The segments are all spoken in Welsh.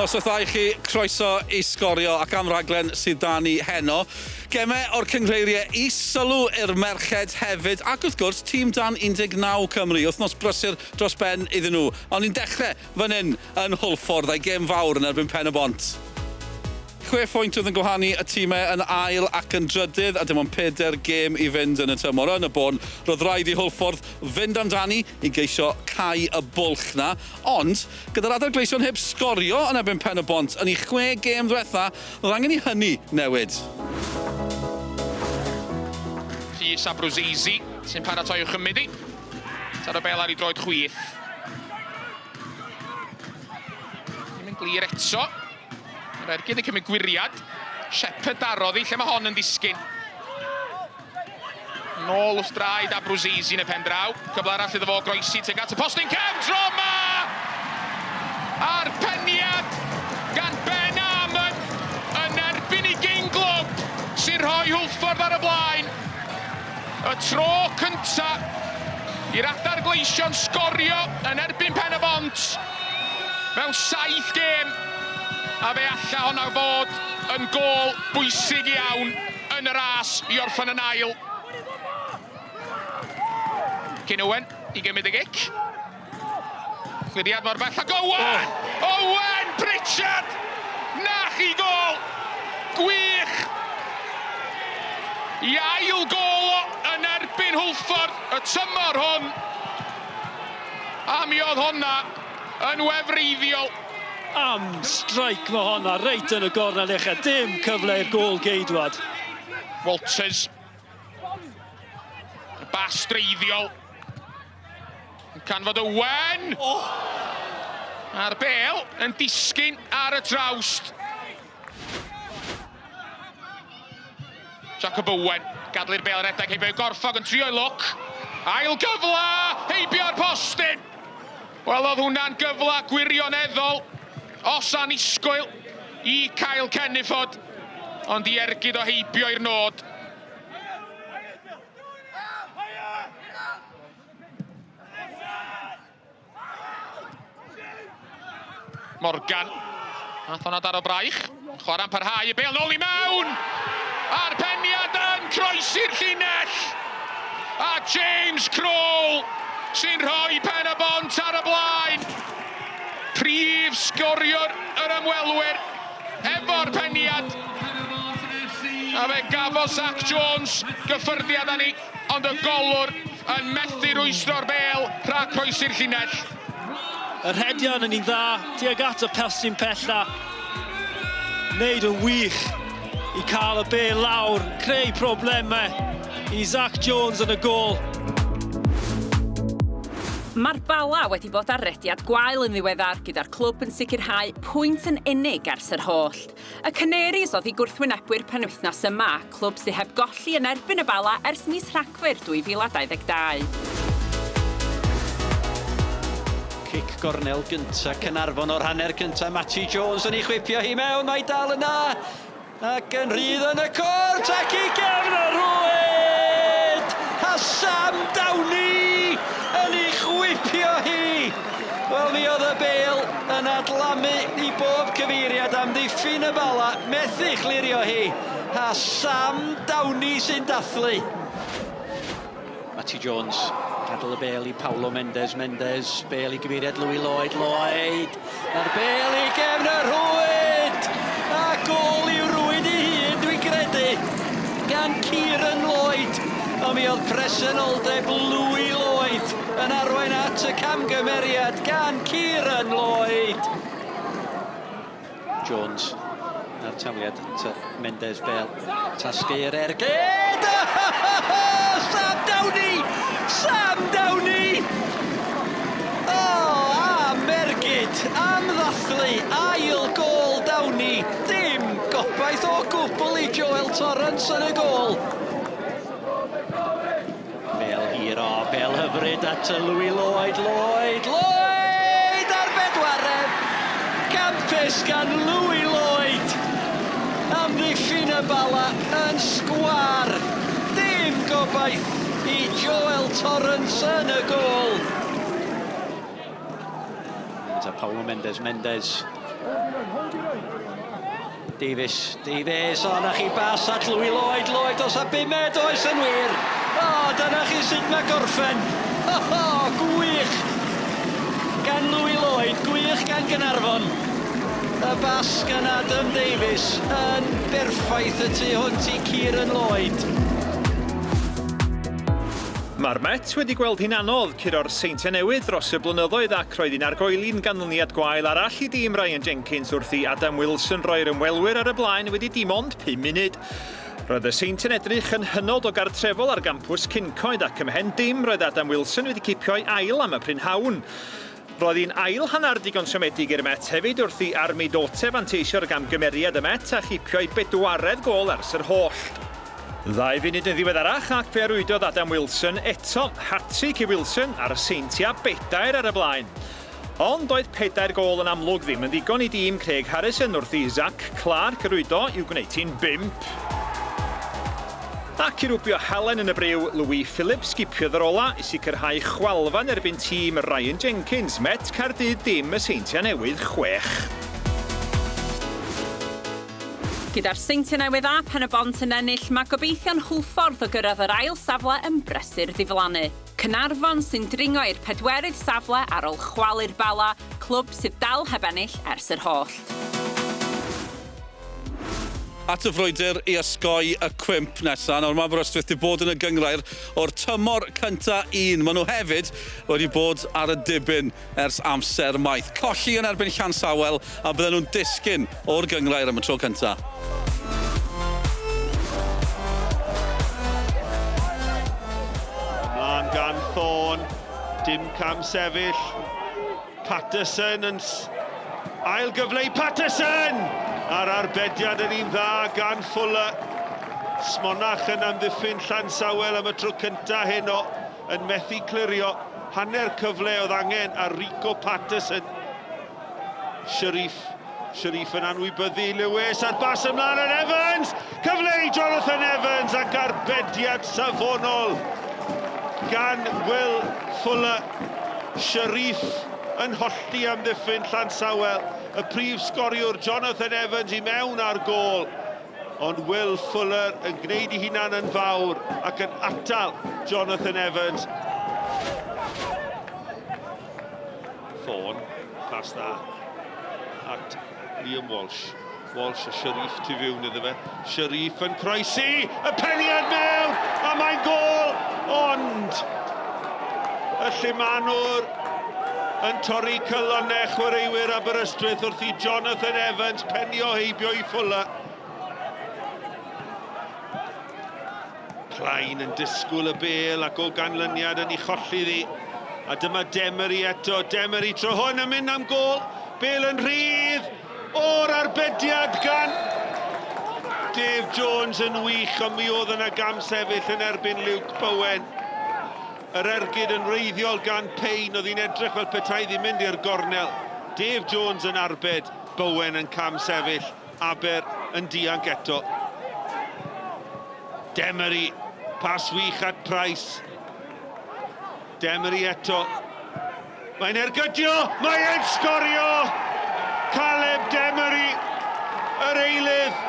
Noswaith dda i chi, croeso i Sgorio ac am raglen sydd 'da ni heno. Gemau o'r cynghreiriau i sylw i'r merched hefyd ac wrth gwrs tîm dan 19 Cymru, wythnos brysur dros ben iddyn nhw. Ond ni'n dechrau fan hyn yn Hwlffordd a'i gêm fawr yn erbyn Pen-y-bont. Chwe phwynt oedd yn gwahanu y timau yn ail ac yn drydydd, a dim ond pedair gêm i fynd yn y tymor. Yn y bôn, roedd rhaid i Hwlffordd fynd amdani i geisio cau y bwlch 'na. Ond, gyda'r Adar Gleision heb sgorio yn erbyn Pen-y-bont yn eu chwe gêm ddwetha, roedd angen i hynny newid. Rhys Abruzzese sy'n paratoi i'w chymryd hi. Taro bêl ar ei droed chwith. Ddim yn glir eto. Mae'r ergyd yn cymryd gwiriad. Shepherd darodd hi, lle mae hon yn disgyn. Nôl wrth draed Abruzzese yn y pen draw. Cyfle arall iddo fo groesi tuag at y postyn cefn, tro 'ma! A'r peniad gan Ben Armon yn erbyn ei gyn-glwb sy'n rhoi Hwlffordd ar y blaen. Y tro cynta i'r Adar Gleision sgorio yn erbyn Pen-y-bont mewn saith gêm, a fe alla honna fod yn gôl bwysig iawn yn y ras i orffen yn ail. Cyn Owen i gymryd y gic. Cliriad mor bell ag Owen! Oh. Owen Pritchard! Na chi gôl! Gwych! I ail gôl o yn erbyn Hwlffordd y tymor hwn. A mi oedd honna yn wefreiddiol. Am strike mae honna reit yn y gornel ucha. Dim cyfle i'r gôl geidwad. Walters. Y bas dreiddiol. Yn canfod Owen! Oh. A'r bel yn disgyn ar y trawst. Jacob Owen, gadl i'r bel redeg heibio i Gorffog yn trio'i lwc. Ail gyfle, heibio'r postyn! Wel, oedd hwnna'n gyfle gwirioneddol, os annisgwyl, i Kyle Kenniford, ond i ergyd o heibio i'r nod. Morgan. Nath hwnna daro braich. Chwarae'n parhau, y bêl nôl i mewn! A'r peniad yn croesi'r llinell! A James Kroll sy'n rhoi Pen-y-bont ar y blaen! Prif sgoriwr yr ymwelwyr efo'r peniad. A fe gafodd Zach Jones gyffyrddiad â ni, ond y golwr yn methu rwystro'r bêl rhag croesi'r llinell. Y rhedion yn un dda tuag at y postyn pella. Wneud yn wych i cael y bêl lawr, creu problemau i Zach Jones yn y gôl. Mae'r Bala wedi bod ar rediad gwael yn ddiweddar, gyda'r clwb yn sicrhau pwynt yn unig ers yr hollt. Y Canaries oedd eu gwrthwynebwyr penwythnos yma, clwb sydd heb golli yn erbyn y Bala ers mis Rhagfyr 2022. Cic gornel gynta Caernarfon o'r hanner cynta, Matty Jones yn ei chwipio hi mewn, mae dal yna! Ac yn rhydd yn y cwrt ac i gefn y rhwyd! A Sam Downey yn ei chwipio hi! Wel mi oedd y bêl yn adlamu i bob cyfeiriad amddiffyn y Bala, methu chlirio hi, a Sam Downey sy'n dathlu. Matty Jones, gadael y bêl i Paulo Mendes, Mendes, bêl i gyfeiriad Louis Lloyd, Lloyd, a'r bêl i gefn y rhwyd! A gôl i'w rwyd ei hun, dwi'n credu, gan Kieran Lloyd. Ond mi oedd presenoldeb Louis Lloyd yn arwain at y camgymeriad gan Kieran Lloyd. Jones a'r tafliad at Mendes Bale. Tasgu yr ergyd! Sam Downey! Sam Downey! O, oh, am ergyd, am ddathlu, ail gôl Downey. Dim gobaith o gwbl i Joel Torrance yn y gôl. Bêl hir, o, bêl hyfryd at y Louis Lloyd, Lloyd, Lloyd! A'r bedwaredd! Campus gan Louis Lloyd! Amddiffyn y Bala yn sgwâr. Dim gobaith i Joel Torrance yn y gôl. Ta Paulo Mendes, Mendes. Davies, Davies, o na chi bas at Louis Lloyd, Lloyd os a bumed, oes yn wir. O, dyna chi sut mae gorffen. O, ho, gwych gan Louis Lloyd, gwych gan Gaernarfon. Y bas gan Adam Davies yn berffaith y tu hwnt i Kieran Lloyd. Mae'r Met wedi gweld hi'n anodd curo'r Seintiau Newydd dros y blynyddoedd ac roedd hi'n argoeli'n ganlyniad gwael arall i dîm Ryan Jenkins wrth i Adam Wilson roi'r ymwelwyr ar y blaen wedi dim ond pum munud. Roedd y Seintiau'n edrych yn hynod o gartrefol ar gampws Cyncoed ac ymhen dim roedd Adam Wilson wedi cipio'i ail am y prynhawn. Roedd hi'n ail hanner digon siomedig i'r Met hefyd wrth i Army Dote fanteisio ar gamgymeriad y Met a chipio'i bedwaredd gôl ers yr hollt. Ddau funud yn ddiweddarach ac fe rwydodd Adam Wilson eto, hat-trick i Wilson a'r Seintiau bedair ar y blaen. Ond doedd pedair gôl yn amlwg ddim yn ddigon i dîm Craig Harrison wrth i Zac Clarke rwydo i'w gwneud hi'n bump. Ac i rwbio halen yn y briw, Louis Phillips gipiodd yr ola i sicrhau chwalfa yn erbyn tîm Ryan Jenkins, Met Caerdydd dim, y Seintiau Newydd chwech. Gyda'r Seintiau Newydd a Phen-y-bont yn ennill, mae gobeithion Hwlffordd o gyrraedd yr ail safle yn brysur ddiflannu. Caernarfon sy'n dringo i'r pedwerydd safle ar ôl chwalu'r Bala, clwb sydd dal heb ennill ers yr hollt. At y frwydr i osgoi y cwymp nesa. Nawr mae Aberystwyth wedi bod yn y gynghrair o'r tymor cynta un. Maen nhw hefyd wedi bod ar y dibyn ers amser maith. Colli yn erbyn Llansawel a bydden nhw'n disgyn o'r gynghrair am y tro cynta. Ymlaen gan Thorne, dim cam sefyll. Patterson yn ail gyfle i Patterson! A'r arbediad yn un dda gan Fuller. Smonach yn amddiffyn Llansawel am y tro cynta heno. yn methu clirio, hanner cyfle oedd angen ar Rico Patterson. Sharif, Sharif yn anwybyddu Lewis a'r bas ymlaen yn Evans! Cyfle i Jonathan Evans ac arbediad safonol gan Will Fuller. Sharif yn hollti amddiffyn Llansawel, y prif sgoriwr Jonathan Evans i mewn ar gôl. Ond Will Fuller yn gwneud ei hunan yn fawr ac yn atal Jonathan Evans. Thorne, pas dda at Liam Walsh. Walsh a Sharif tu fewn iddo fe. Sharif yn croesi, y peniad mewn, a mae'n gôl, ond y llumanwr yn torri calonnau chwaraewyr Aberystwyth wrth i Jonathan Evans penio heibio i Fuller. Klein yn disgwyl y bêl ac o ganlyniad yn ei cholli ddi. A dyma Demery eto, Demery tro hwn yn mynd am gôl, bêl yn rhydd o'r arbediad gan Dave Jones yn wych, ond mi oedd yna gam sefyll yn erbyn Luke Bowen. Yr ergyd yn wreiddiol gan Payne, oedd hi'n edrych fel petai ddim mynd i'r gornel. Dave Jones yn arbed, Bowen yn cam sefyll, Aber yn dianc eto. Demery, pas wych at Price. Demery eto. Mae'n ergydio, mae e'n sgorio! Caleb Demery, yr eilydd.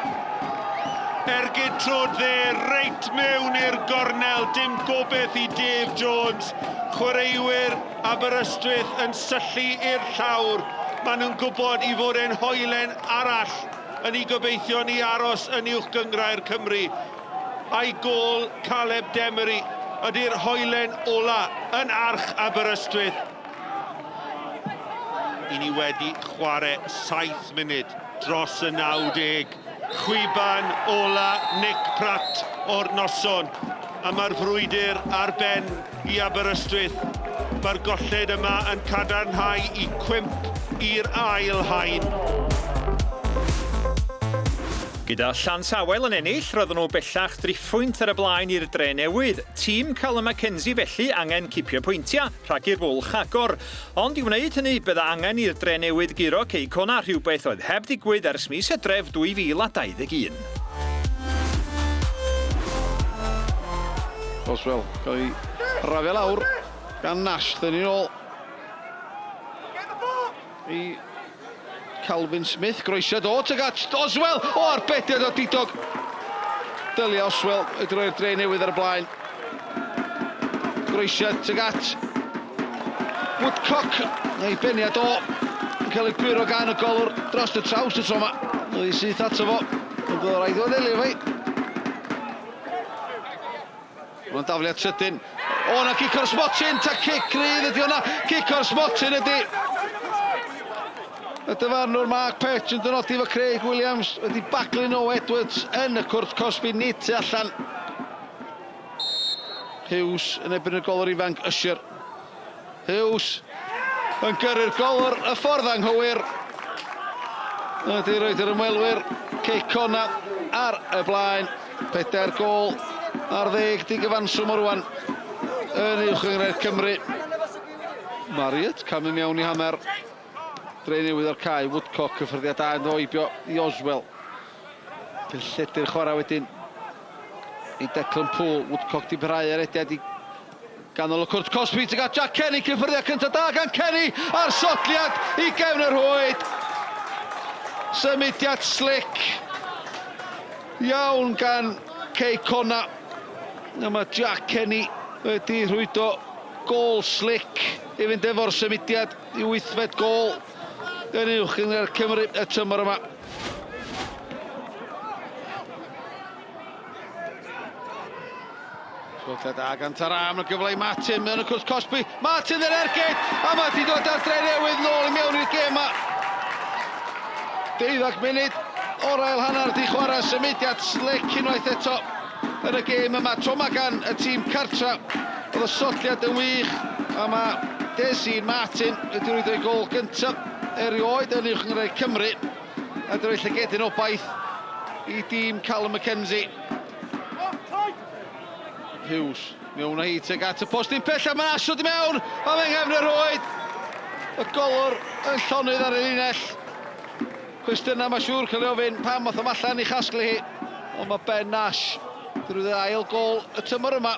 Ergyd trod dde, reit mewn i'r gornel, dim gobeith i Dave Jones. Chwaraewyr Aberystwyth yn syllu i'r llawr. Maen nhw'n gwybod i fod e'n hoelen arall yn eu gobeithion i aros yn Uwch Gynghrair Cymru. A'i gôl Caleb Demery ydy'r hoelen ola yn arch Aberystwyth. I ni wedi chwarae 7 munud dros y 90. Chwiban ola Nick Pratt o'r noson. A mae'r frwydr ar ben i Aberystwyth. Mae'r golled yma yn cadarnhau i cwymp i'r ail haen. Gyda Llansawel yn ennill, roedden nhw bellach driphwynt ar y blaen i'r Dre Newydd. Tîm Callum McKenzie felly angen cipio pwyntiau rhag i'r bwlch agor. Ond i wneud hynny, bydda angen i'r Dre Newydd guro Cei Connah, rhywbeth oedd heb ddigwydd ers mis Hydref 2021. Boswell, cael ei rafio lawr gan Nash, ddyn ni'n ôl i Calvin Smith, groesiad o tuag at Oswell, o arbediad o didog. Dylia Oswell wedi rhoi'r dre newydd ar y blaen. Groesiad tuag at Woodcock, ei beniad o yn cael ei gwyro gan y golwr dros y traws y tro yma. Oedd hi syth ato fo, ond oedd rhaid o ddelio fe. Mae'n dafliad sydyn. O, na cic o'r smotyn, ta cic rydd ydi hwnna. Cic o'r smotyn ydi. Y dyfarnwr Mark Petch yn dynodi fo Craig Williams wedi baglu Noah Edwards yn y cwrt cosbi nid tu allan. Hughes yn erbyn y golwr ifanc Usher. Hughes yn gyrru'r golwr y ffordd anghywir. Ydy roed yr ymwelwyr Cei Cona ar y blaen. 4 gôl ar ddeg di gyfanswm o rwan yn Uwch Gynghrair Cymru. Marriott camu mewn i hanner. Dre newydd o'r cae, Woodcock cyffyrddiad da yn ddoibio i Oswell. Lledu'r chwarae wedyn i Declan Poole. Woodcock di parhau ar ediad i ganol y cwrt cosbi tuag at Jack Kenny. Cyffyrddiad cyntaf da gan Kenny a'r sodliad i gefn y rhwyd. Symudiad slick iawn gan Cei Connah. A mae Jack Kenny wedi rhwydo gôl slick i fynd efo'r symudiad i wythfed gôl yn Uwch Gynghrair Cymru y tymor yma. Sgwrdd da gan Taram, y gyfle i Martin, mewn y cwrs cosbi. Martin yr ergyd, a mae wedi dod ar dre newydd nôl i mewn i'r gêm yma. 12 munud o'r ail hanner di chwarae symudiad slick unwaith eto yn y gêm yma. Tro yma gan y tîm cartra, oedd y sodliad yn wych, a mae Desin Martin wedi rwyd o'i gol gyntaf erioed yn Uwch Gynghrair Cymru. A drwy llygedyn obaith i dîm Callum McKenzie. Hughes, mewn â hi tuag at y postyn pellaf, mae'n asod i mewn, a mae'n nghefn y rhwyd. Y golwr yn llonydd ar y linell. Cwestiynau mae siŵr cael ei ofyn pam oedd am allan i chasglu hi. Ond mae Ben Nash drwy ail gol y tymor yma.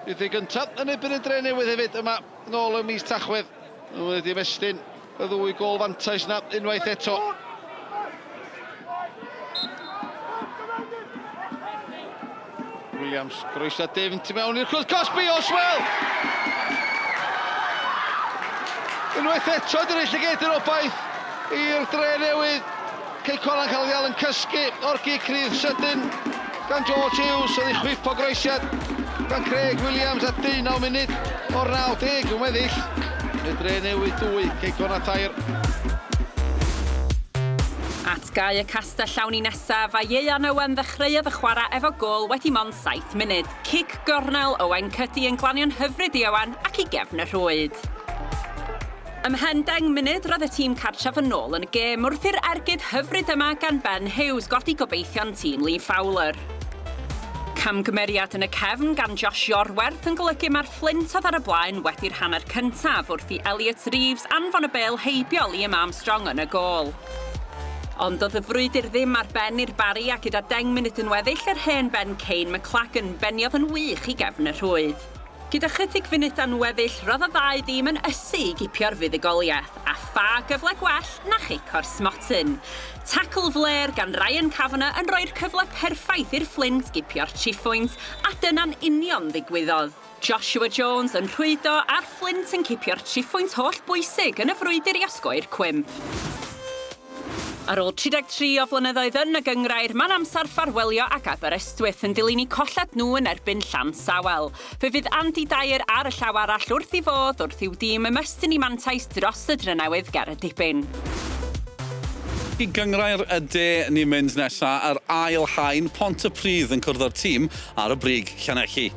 Bydd ei gyntaf yn erbyn y dre newydd hefyd yma nôl ym mis Tachwedd. Nhw wedi ymestyn y ddwy gôl fantais na unwaith eto. Williams, groesa dim tu mewn i'r cwrs cosbi, Oswell! Unwaith eto, dyn ni'n llyged yr obaith i'r dre newydd. Cei Colan cael ei ddal yn cysgu o'r gic rydd sydyn gan George Hughes oedd ei chwip o groesiad gan Craig Williams a 19 munud o'r 90 yn weddill. Y dre newydd 2, Cei Connah 3. At gae y castell llawn i nesaf, a Ieuan Owen ddechreuodd y chwarae efo gôl wedi mond 7 munud. Cic gornel Owain Cuddy yn glanio'n hyfryd i Owen ac i gefn y rhwyd. Ymhen deng munud, roedd y tîm cartref yn ôl yn y gêm wrth i'r ergyd hyfryd yma gan Ben Hughes godi gobeithion tîm Lee Fowler. Camgymeriad yn y cefn gan Josh Iorwerth yn golygu mae'r Fflint oedd ar y blaen wedi'r hanner cyntaf wrth i Elliot Reeves anfon y bêl heibio Liam Armstrong yn y gôl. Ond doedd y frwydr ddim ar ben i'r Barri a gyda deng munud yn weddill yr hen ben Kane McLagan beniodd yn wych i gefn y rhwyd. Gyda chydig funudau'n weddill, roedd y ddau dîm yn ysu i gipio'r fuddugoliaeth, a pha gyfle gwell na chic o'r smotyn. Tacl flêr gan Ryan Kavanagh yn rhoi'r cyfle perffaith i'r Fflint gipio'r triphwynt, a dyna'n union ddigwyddodd. Joshua Jones yn rhwydo a'r Fflint yn cipio'r triphwynt holl bwysig yn y frwydr i osgoi'r cwymp. Ar ôl 33 o flynyddoedd yn y gynghrair, mae'n amser ffarwelio ag Aberystwyth yn dilyn eu colled nhw yn erbyn Llansawel. Fe fydd Andy Dyer ar y llaw arall wrth ei fodd wrth i'w dîm ymestyn eu mantais dros y Drenewydd ger y dibyn. I Gynghrair y De ni'n mynd nesa, yr ail haen, Pontypridd yn cwrdd â'r tîm ar y brig, Llanelli.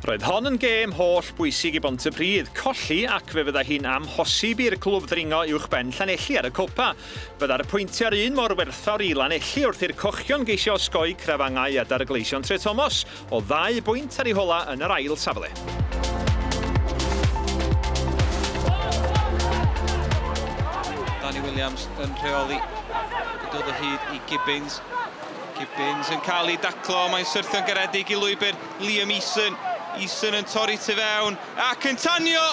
Roedd hon yn gêm holl bwysig i Bontypridd, colli ac fe fydda hi'n amhosib i'r clwb ddringo uwchben Llanelli ar y copa. Bydda'r pwyntiau'r un mor werthfawr i Lanelli wrth i'r cochion geisio osgoi crafangau adar Gleision Trethomas o ddau bwynt ar eu hola yn yr ail safle. Danny Williams yn rheoli, yn dod o hyd i Gibbins. Gibbins yn cael ei daclo, mae'n syrthio'n garedig i lwybr Liam Eason. Eason yn torri tu fewn ac yn tanio!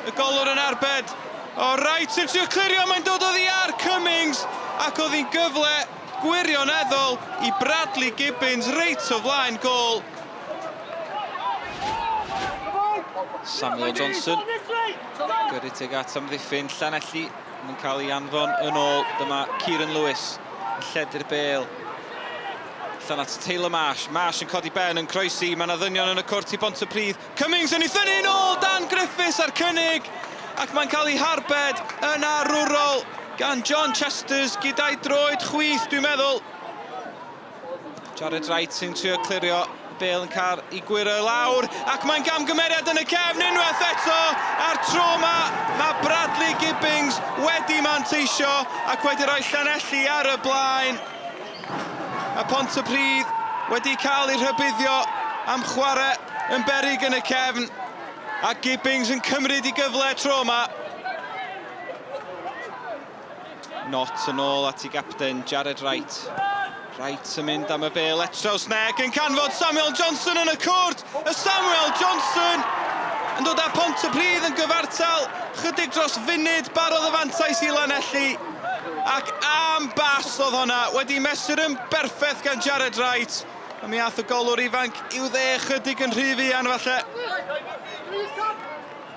Y golwr yn arbed! O Wright yn trio clirio, mae'n dod oddi ar Cummings ac oedd hi'n gyfle gwirioneddol i Bradley Gibbons reit o flaen gôl. Samuel Johnson, gyrru tuag at amddiffyn Llanelli, yn cael ei anfon yn ôl. Dyma Kieran Lewis yn lledu'r bêl. Allan at Taylor Marsh. Marsh yn codi ben yn croesi. Mae yna ddynion yn y cwrt i Bontypridd. Cummings yn ei thynnu yn ôl! Dan Griffiths ar cynnig! Ac mae'n cael ei harbed yn arwrol gan John Chesters gyda'i droed chwith, dwi'n meddwl. Jared Wright sy'n trio clirio, y bêl yn cael ei gwyro i lawr, ac mae'n gamgymeriad yn y cefn unwaith eto, a'r tro yma mae Bradley Gibbings wedi manteisio ac wedi rhoi Llanelli ar y blaen. A Pontypridd wedi cael ei rhybuddio am chwarae yn beryg yn y cefn, a Gibbings yn cymryd i gyfle tro yma. Not yn ôl at ei gapten, Jared Wright. Wright yn mynd am y bêl eto, Sneg yn canfod Samuel Johnson yn y cwrt. Y Samuel Johnson yn dod â Pontypridd yn gyfartal. Chydig dros funud barodd y fantais i Lanelli. Ac am bas oedd honna, wedi mesur yn berffaith gan Jared Wright. A mi ath y golwr ifanc i'w dde chydig yn rhy fuan falle.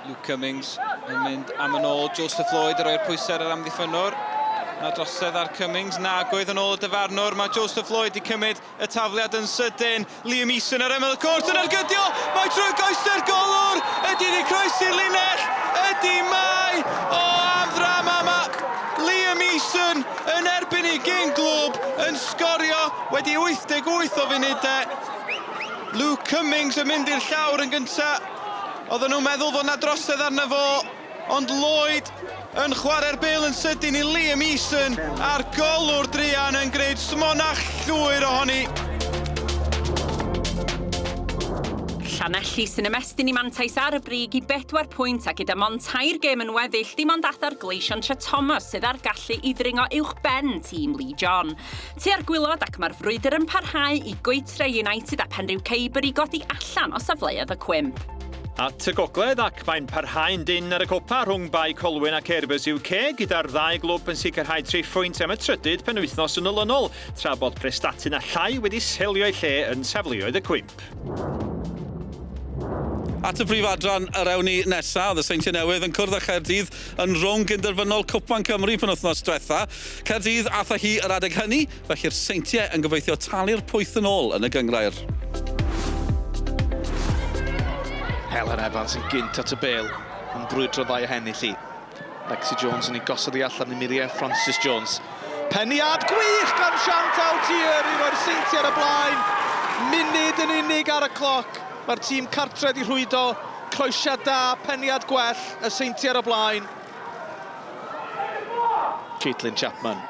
Luke Cummings yn mynd am yn ôl. Joseph Lloyd yn rhoi'r pwysau ar yr amddiffynnwr. Na drosedd ar Cummings, nag oedd yn ôl y dyfarnwr. Mae Joseph Lloyd wedi cymryd y tafliad yn sydyn. Liam Eason ar ymyl y cwrt yn ergydio. Mae trwy goesau'r golwr. Ydy wedi croesi'r linell? Ydy mae! O, am ddrama yma! Liam Eason yn erbyn ei gyn glwb yn sgorio wedi 88 o funudau. Luke Cummings yn mynd i'r llawr yn gyntaf. Oedden nhw'n meddwl fod 'na drosedd arno fo, ond Lloyd yn chwarae'r bêl yn sydyn i Liam Eason a'r golwr druan yn gwneud smonach llwyr ohoni. Llanelli sy'n ymestyn i mantais ar y brig i bedwar pwynt a gyda mond tair gêm yn weddill, dim ond adar Gleision Trethomas sydd â'r gallu i ddringo uwch ben tîm Lee John. Tua'r gwilod ac mae'r frwydr yn parhau i Goetre United a Penrhiw Ceibr i godi allan o safleoedd y cwymp. At y gogledd ac mae'n parhau'n dynn ar y copa rhwng Bae Colwyn ac Airbus UK gyda'r ddau glwb yn sicrhau triphwynt am y trydydd penwythnos yn olynol, tra bod Prestatyn a Llai wedi selio'u lle yn safleoedd y cwymp. At y brif adran yr ewn ni nesa, oedd y Seintiau Newydd yn cwrdd â Chaerdydd yn rownd gynderfynol Cwpan Cymru penwythnos diwetha. Caerdydd ath â hi yr adeg hynny, felly'r Seintiau yn gobeithio talu'r pwyth yn ôl yn y gynghrair. Helen Evans yn gynt at y bêl, yn brwydro ddau o hennill hi. Lexi Jones yn ei gosod i allan i Miriam Francis Jones. Peniad gwych gan Chantal Tier i roi'r Seintiau ar y blaen. Munud yn unig ar y cloc. Mae'r tîm cartre wedi rhwydo. Croesiad da, peniad gwell, y Seintiau ar y blaen. Caitlin Chapman.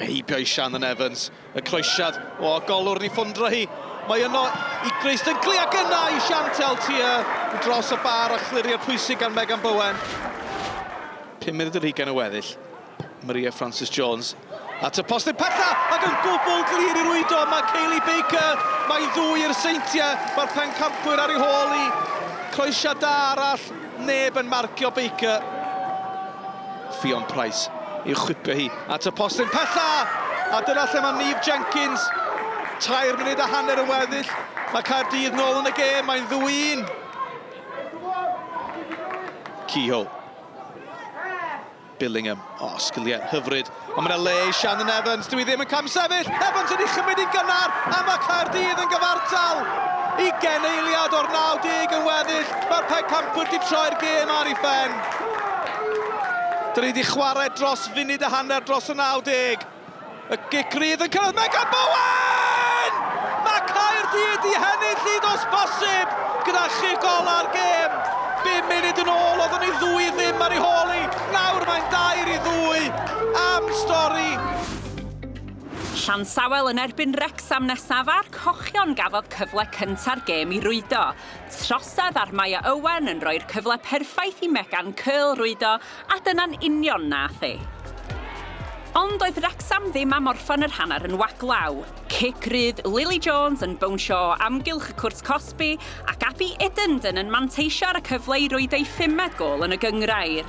Heibio i Shannon Evans. Y croesiad, o, golwr i ffwndro hi. Mae yno i Grace Dunkley ac yna i Chantel Tier dros y bar a chliriad pwysig gan Megan Bowen. 5 munud yr hugain o weddill. Maria Francis Jones at y postyn pella ac yn gwbl glir i rwydo mae Kaylee Baker. Mae'n ddwy i'r Seintiau, mae'r pencampwyr ar ei hôl i. Croesiad da arall, neb yn marcio Baker. Ffion Price i'w chwipio hi at y postyn pella! A dyna lle mae Neve Jenkins. 3 munud a hanner yn weddill. Mae Caerdydd nôl yn y gêm, mae'n ddwy un. Kehoe. Billingham, o, oh, sgiliau hyfryd. Ond mae yna le i Shannon Evans, dwi ddim yn camsefyll. Evans yn ei chymryd i'n gynnar, a mae Caerdydd yn gyfartal. Ugain eiliad o'r 90 yn weddill, mae'r pencampwyr wedi troi'r gêm ar ei phen. Dyn ni wedi chwarae dros funud a hanner dros y 90. Y gic rydd yn cyrraedd Megan Bowen! Mae Caerdydd i hennill hyd os bosib gyda chic ola'r gêm. Bum munud yn ôl oeddwn ni ddwy ddim ar ei hôl hi. Nawr mae'n 2-2. Am stori! Llansawel yn erbyn Wrecsam nesaf a'r Cochion gafodd cyfle cynta'r gêm i rwydo. Trosedd ar Maya Owen yn rhoi'r cyfle perffaith i Megan Curl rwydo a dyna'n union nath e. Ond doedd Wrecsam ddim am orffen yr hanner yn waglaw. Cic rydd Lily Jones yn bownsio o amgylch y cwrt cosbi ac Abi Idenden yn manteisio ar y cyfle i rwydo ei phumed gôl yn y gynghrair.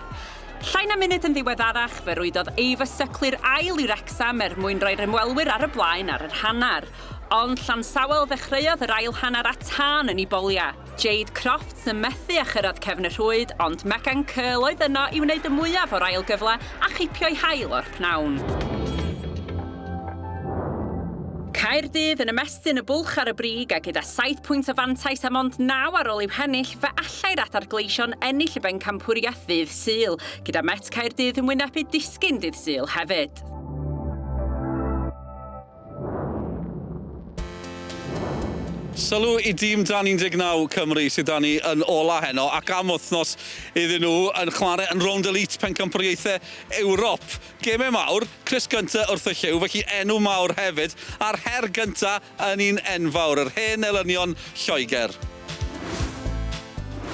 Llai na munud yn ddiweddarach, fe rwydodd Ava Suckley'r ail i Wrecsam er mwyn roi'r ymwelwyr ar y blaen ar yr hanner. Ond Llansawel ddechreuodd yr ail hanner â tân yn ei boliau. Jade Crofts yn methu â chyrraedd cefn y rhwyd, ond Megan Curl oedd yno i wneud y mwyaf o'r ail gyfle a chipio'i hail o'r pnawn. Caerdydd yn ymestyn y bwlch ar y brig a gyda saith pwynt o fantais a mond naw ar ôl i'w hennill, fe allai'r Adar Gleision ennill y bencampwriaeth ddydd Sul, gyda Met Caerdydd yn wynebu disgyn dydd Sul hefyd. Sylw i dîm dan 19 Cymru sydd 'da ni yn ola heno ac am wythnos iddyn nhw yn chwarae yn rownd elite pencampwriaethau Ewrop. Gemau mawr, Chris Gunter wrth y llyw, felly enw mawr hefyd, a'r her gynta yn un enfawr, yr hen elynion Lloegr.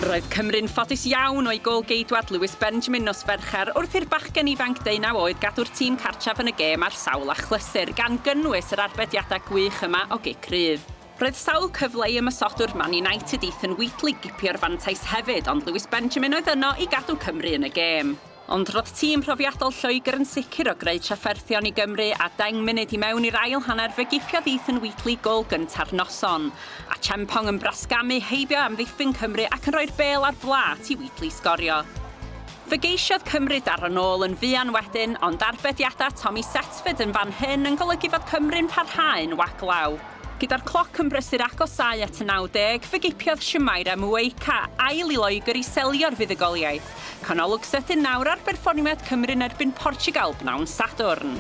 Roedd Cymru'n ffodus iawn o'i gôl-geidwad Lewis Benjamin nos Fercher wrth i'r bachgen ifanc deunaw oed gadw'r tîm cartref yn y gêm ar sawl achlysur, gan gynnwys yr arbediadau gwych yma o gic rydd. Roedd sawl cyfle i ymosodwr Man United Ethan Wheatley gipio'r fantais hefyd, ond Lewis Benjamin oedd yno i gadw Cymru yn y gêm. Ond roedd tîm profiadol Lloegr yn sicr o greu trafferthion i Gymru a deng munud i mewn i'r ail hanner fe gipiodd Ethan Wheatley gôl gynta'r noson. A Chempong yn brasgamu heibio amddiffyn Cymru ac yn rhoi'r bêl ar blât i Wheatley sgorio. Fe geisiodd Cymru daro nôl yn fuan wedyn, ond arbediadau Tommy Setford yn fan hyn yn golygu fod Cymru'n parhau'n waglaw. Gyda'r cloc yn brysur agosáu at y 90, fe gipiodd Shumaira Mueika ail i Loegr i selio'r fuddugoliaeth. Cawn olwg sydyn nawr ar berfformiad Cymru'n erbyn Portiwgal bnawn Sadwrn.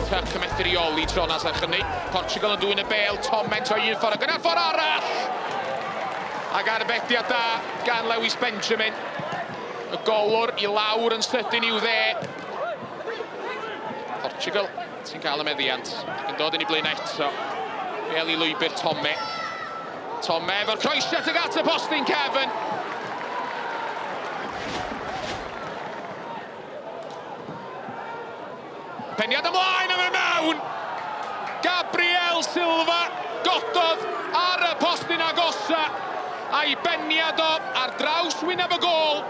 Tuck yn methu reoli Tronas ar hynny. Portugal yn dwyn y bêl, Toment o un ffordd ac yna'r ffordd arall! Ac arbediad da gan Lewis Benjamin. Y golwr i lawr yn sydyn i'w dde. Portugal sy'n cael y meddiant ac yn dod yn ei blaen eto. Bêl i lwybr Tome. Tome efo'r croesiad tuag at y postyn cefn. Peniad ymlaen a mae mewn! Gabriel Silva gododd ar y postyn agosa a'i beniad o ar draws wyneb y gôl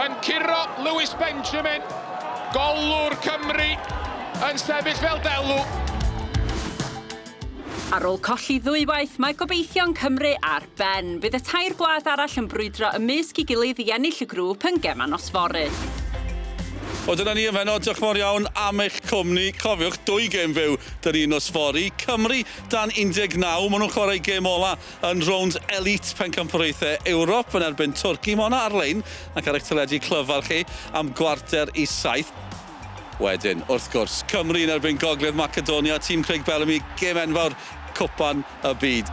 yn curo Lewis Benjamin, golwr Cymru, yn sefyll fel delw. Ar ôl colli ddwywaith, mae gobeithion Cymru ar ben. Bydd y tair gwlad arall yn brwydro ymysg ei gilydd i ennill y grŵp yn gemau nos fory. Wel dyna ni am heno, diolch yn fawr iawn am eich cwmni. Cofiwch, dwy gêm fyw 'da ni nos fory. Cymru dan 19, maen nhw'n chwarae gêm ola yn rownd elite Pencampwriaethau Ewrop yn erbyn Twrci. Mae hwnna ar-lein ac ar eich teledu clyfar chi am 6:45. Wedyn, wrth gwrs, Cymru yn erbyn Gogledd Macedonia, tîm Craig Bellamy, gêm enfawr Cwpan y Byd.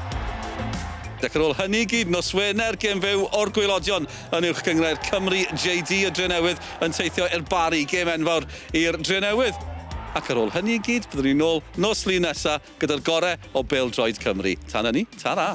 Ac ar ôl hynny i gyd, nos Wener, gêm fyw o'r gwaelodion yn Uwch Gynghrair Cymru, JD y Drenewydd yn teithio i'r Barri, gêm enfawr i'r Drenewydd. Ac ar ôl hynny i gyd, byddwn ni nôl nos Lun nesa gyda'r gore o bêl-droed Cymru. Tan hynny, ta-ra!